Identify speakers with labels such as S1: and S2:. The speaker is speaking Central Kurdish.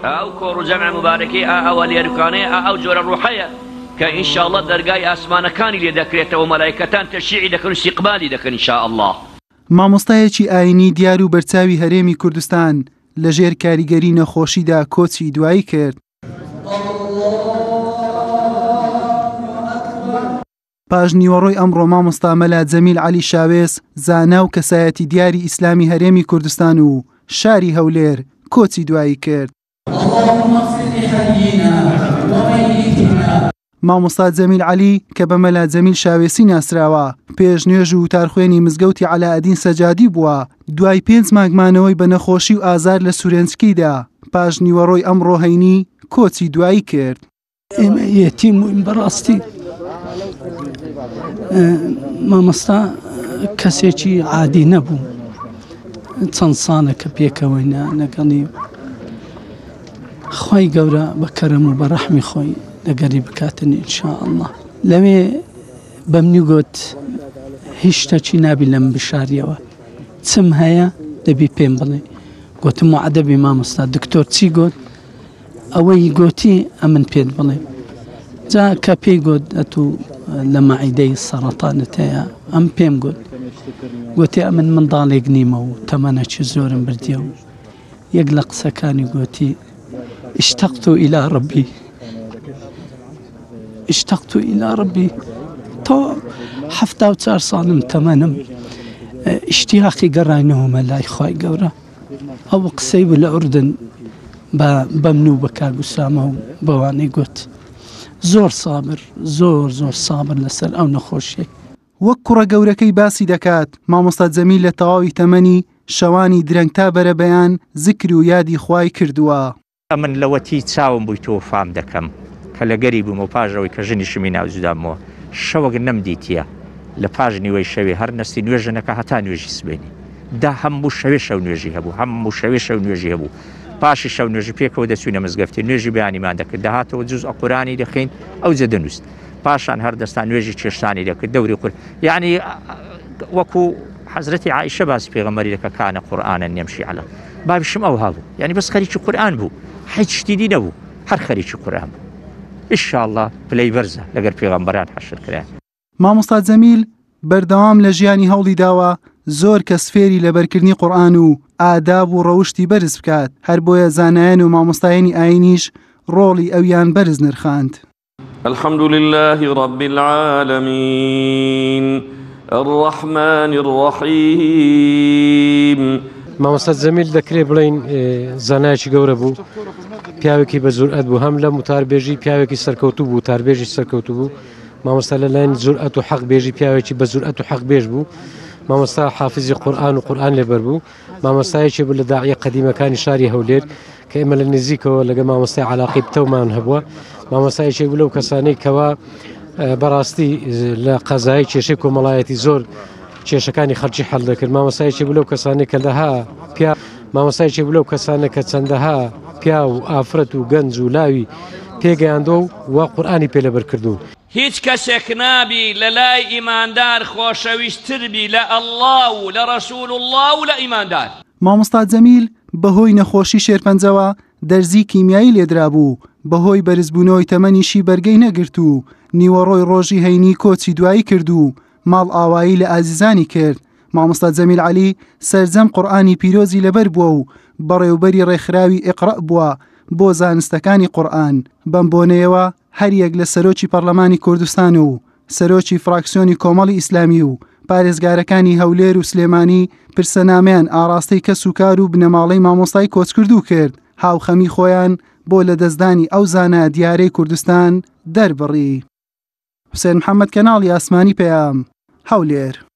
S1: ئەو کۆڕ و جەمع موبارەکەی ئا ئەوە لێرکانەیە ئا ئەو جۆرە ڕوحەیە کە ان شاء اللە دەرگای ئاسمانەکانی لێ دەکرێتەوە مەلایکەتان تەشیعی دەکەن و ئیستیقبالی دەکەن ان شاء اللە.
S2: مامۆستایەکی ئایینی دیار و بەرچاوی هەرێمی کوردستان لەژێر کاریگەری نەخۆشیدا کۆچی دوایی کرد. پاشنیوەڕۆی ئەمڕۆ مامۆستا مەلا جەمیل عەلی شاوێس زانا و کەسایەتی دیاری ئیسلامی هەرێمی کوردستان و شاری هەولێر کۆچی دوایی کرد. مامۆستا جەمیل عەلی کە بە مەلا جەمیل شاوێسی ناسراوە، پێش نوێژ و وتارخوێنی مزگەوتی عەلائەدین سەجادی بووە، دوای پێنج مانگ مانەوەی بە نەخۆشی و ئازار لە سورێنچکیدا، پاشنیوەڕۆی ئەمڕۆ هەینی کۆچی دوایی کرد.
S3: ئێمە یەتیم بووین بەڕاستی مامۆستا کەسێکی عادی نەبوو چەند ساڵە کە پێکەوەینە لەگەڵی خی گەورە بە کەرەم و بە ڕەحمی خۆی لەگەری بکاتن ئینشاءاللە لەوێ بەمنی گوت هیچ شتەکی نابی لەم بشاریەوە چم هەیە دەبی پێم بڵێ گوتم وعدەبی مامۆستا دکتۆر چی گوت ئەوەی گۆتی ئەمن پێت بڵێم جا کە پێی گۆت ئەتوو لە مەعیدەی سەڕەتانت هەیە ئەم پێم گوت گوتی ئەمن منداڵێک نیمە و تەمەنەکی زۆرم بردیە و یەک لە قسەکانی گوتی اشتقت الى ربی اشتقت الى ربی تۆ 74 ساڵم تەمەنم اشتیاقی گەڕاینەوەمە لای خوای گەورە ئەو قسەی بوو لە ئوردن بە بەمن و بە کاک ئوسامە و بەوانەی گوت زۆر سابر زۆر زۆر سابر لەسەر ئەو نەخۆشیەی.
S2: وەک کوڕە گەورەکەی باسی دەکات، مامۆستا جەمیل لە تەواوی تەمەنی شەوانی درەنگ تا بەرەبەیان زکر و یادی خوای کردووە.
S4: ئەمن لەوەتی چاوم بوویتەوە فام دەکەم کە لەگەری بووم و پاش ئەوەی کە ژنیشم هینا و جودا بوومەوە شەوەک نەمدیتیە لە پاش نیوەی شەوێ هەر نەستی نوێژە نەکا هەتا نوێژی سبەینێ دا هەموو شەوێ شەو نوێژی هەبوو هەموو شەوێ شەو نوێژی هەبوو پاشی شەو نوێژی پێکەوە دەچوینە مزگەفتێ نوێژی بەیانیمان دەکرد دەهاتەوە جوزء قورانی دەخین ئەوجە دەنووست پاشان هەر دەستان نوێژی چێشتانی دەکرد دەوری قور یعنی وەکو حەزرەتی عائیشە باسی پێغەمبەری دەکا کانە قورئانە یەمشی عەلە بابیشم ئەوها بوو یعنی بەس خەریکی قورئان بوو هیچ شتی دی نەبوو هەر خەریکی قورئان بوو ئیشاءاللە پلەی بەرزە لەگەر پێغەمبەران حەشر کرا.
S2: مامۆستا جەمیل بەردەوام لە ژیانی هەوڵی داوە زۆر کەس فێری لەبەرکردنی قورئان و ئاداب و ڕەوشتی بەرز بکات، هەر بۆیە زانایان و مامۆستایانی ئایینیش ڕۆڵی ئەویان بەرز نرخاند.
S5: الحمد لله رب العالمین الرحمن الرحیم.
S6: مامۆستا جەمیل دەکرێ بڵێین زانایەکی گەورە بوو، پیاوێکی بە جورئەت بوو، هەم لە وتاربێژی پیاوێکی سەرکەوتوو بوو، وتاربێژی سەرکەوتوو بوو، مامۆستا لە لایەن جورئەت و حەق بێژی پیاوێکی بە جورئەت و حەق بێژ بوو، مامۆستا حافزی قورئان و قورئان لەبەر بوو، مامۆستایەکی بوو لە داعیە قەدیمەکانی شاری هەولێر کە ئێمە لە نزیکەوە لەگە مامۆستای علاقی پتەومان هەبووە مامۆستایەکی بوو لەو کەسانەی کەوا بەڕاستی لە قەزای کێشەی کۆمەڵایەتی زۆر کێشەکانی خەڵکی حەل دەکرد مامۆستایەکی بوو لەو کەسانەی کە لەها پیا مامۆستایەکی بوو لەو کەسانە کە چەندەها پیا و ئافرەت و گەنج و لاوی پێگەیاندووە و وا قورئانی پێ لەبەر کردوون.
S1: هیچ کەسێک نابی لەلای ئیماندار خۆشەویستتر بی لە اللە و لە رسول اللە و لە ئیماندار.
S2: مامۆستا جەمیل بەهۆی نەخۆشی شێرپەنجەوە دەرزی کیمیایی لێدرابوو، بەهۆی بەرزبوونەوەی تەمەنیشی بەرگەی نەگرت و نیوەڕۆی ڕۆژی هەینی کۆچی دوایی کرد و ماڵئاوایی لە ئازیزانی کرد. مامۆستا جەمیل عەلی سەرجەم قورئانی پیرۆزی لەبەر بووە و بەڕێوبەری ڕێکخراوی ئیقرەء بووە بۆ زانستەکانی قورئان، بەم بۆنەیەوە هەریەک لە سەرۆکی پەڕلەمانی کوردستان و سەرۆکی فراکسیۆنی کۆمەڵی ئیسلامی و پارێزگارەکانی هەولێر و سلێمانی پرسەنامەیان ئاڕاستەی کەس و کار و بنەماڵەی مامۆستای کۆچکردوو کرد، هاوخەمی خۆیان بۆ لەدەستدانی ئەو زانا دیارەی کوردستان دەربڕی. حوسێن محەمەد کەناڵی ئاسمانی پەیام، هەولێر.